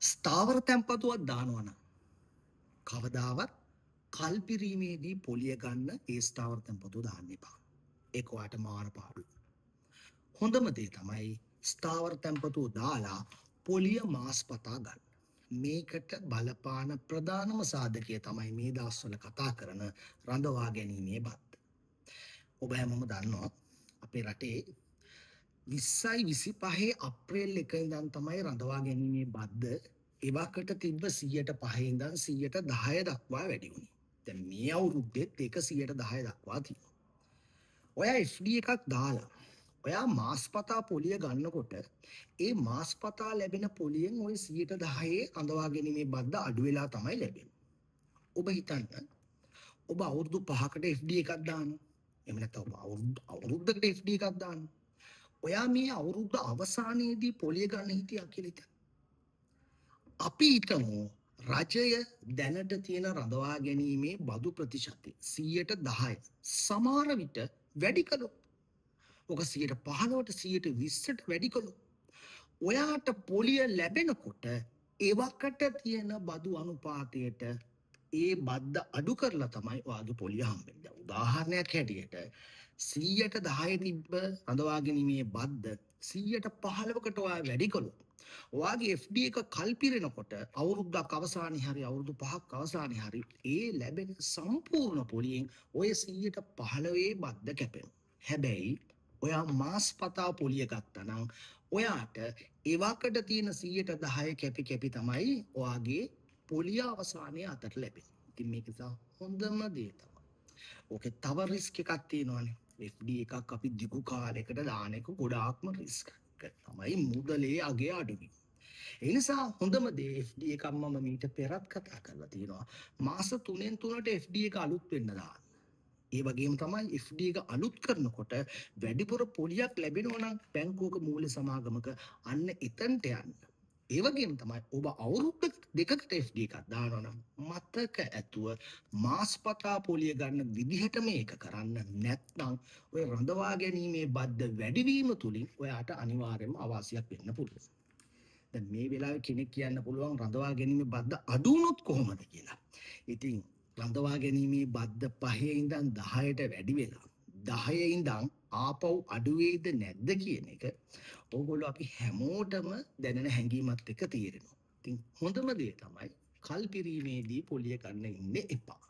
ස්ථාවර තැන්පතුවක් දානවා නම් කවදාවත් කල්පිරීමේදී පොලිය ගන්න ඒ ස්ථාවර තැන්පතුව දාන්න එපා. ඒක ඔයාට මාර පාඩුයි. හොඳම දේ තමයි ස්ථාවර තැන්පතුව දාලා පොලිය මාස්පතා ගන්න. මේකට බලපාන ප්‍රධානම සාධකය තමයි මේ දවස්වල කතා කරන රඳවා ගැනීමේ බද්ද. ඔබ හැමෝම දන්නවා අපේ රටේ 2025 අප්‍රේල් 1 ඉඳන් තමයි රඳවා ගැනීමේ බද්ද එවකට තිබ්බ 105 ඉඳන් 110 දක්වා වැඩි වුණේ. දැන් මේ අවුරුද්දෙත් ඒක 110 දක්වා තියෙනවා. ඔයා FD එකක් දාලා ඔයා මාස්පතා පොලිය ගන්නකොට ඒ මාස්පතා ලැබෙන පොලියෙන් ඔය 110 රඳවා ගැනීමේ බද්ද අඩු වෙලා තමයි ලැබෙන්නේ. ඔබ හිතන්න ඔබ අවුරුදු 5කට FD එකක් දානවා. එහෙම නැත්නම් ඔබ අවුරුද්දකට FD එකක් දානවා. ඔයා මේ අවුරුද්ද අවසානයේදී පොලිය ගන්න හිටියා කියලා හිතන්න. අපි හිතමු රජය දැනට තියෙන රඳවා ගැනීමේ බදු ප්‍රතිශතය 10% සමහර විට වැඩි කළොත්, ඔක 15%ට 20%ට වැඩි කළොත් ඔයාට පොලිය ලැබෙනකොට එවකට තියෙන බදු අනුපාතයට ඒ බද්ද අඩු කරලා තමයි ඔයාගේ පොලිය හම්බෙන්නේ. දැන් උදාහරණයක් හැටියට 10% තිබ්බ රඳවා ගැනීමේ බද්ද 15%කට ඔයා වැඩි කළොත් ඔයාගේ FD එක කල්පිරෙනකොට අවුරුද්දක් අවසානයේ හරි අවුරුදු 5ක් අවසානයේ හරි ඒ ලැබෙන සම්පූර්ණ පොලියෙන් ඔය 15% බද්ද කැපෙනවා. හැබැයි ඔයා මාස්පතා පොලිය ගත්තා නම් ඔයාට එවකට තියෙන 10% කැපි කැපි තමයි ඔයාගේ පොලිය අවසානයේ අතට ලැබෙන්නේ. ඉතින් මේක නිසා හොඳම දේ තමයි. ඕකේ තව රිස්ක් එකක් තියෙනවානේ. FD එකක් අපි දිගු කාලයකට දාන එක ගොඩාක්ම රිස්ක් එක තමයි මුදලේ අගය අඩුවීම. ඒ නිසා හොඳම දේ FD එකක් මම මීට පෙරත් කතා කරලා තියෙනවා. මාස 3න් 3ට FD එක අලුත් වෙන්න දාන්න. ඒ වගේම තමයි FD එක අලුත් කරනකොට වැඩිපුර පොලියක් ලැබෙනවා නම් බැංකුවක මූල්‍ය සමාගමක අන්න එතනට යන්න. ඒ වගේම තමයි ඔබ අවුරුද්ද දෙකකට FD එකක් දානවා නම් මතක ඇතුව මාස්පතා පොලිය ගන්න විදිහට මේක කරන්න, නැත්නම් ඔය රඳවා ගැනීමේ බද්ද වැඩිවීම තුලින් ඔයාට අනිවාර්යයෙන්ම අවාසියක් වෙන්න පුළුවන්. දැන් මේ වෙලාවේ කෙනෙක් කියන්න පුළුවන් රඳවා ගැනීමේ බද්ද අඩු වුණොත් කොහොමද කියලා. ඉතින් රඳවා ගැනීමේ බද්ද 5 ඉඳන් 10ට වැඩි වෙලා 10 ඉඳන් ආපහු අඩු වෙයිද නැද්ද කියන එක ඕගොල්ලෝ අපි හැමෝටම දැනෙන හැඟීමත් එක්ක තීරෙනවා. ඉතින් හොඳම දේ තමයි කල්පිරීමේදී පොලිය ගන්න ඉන්න එපා.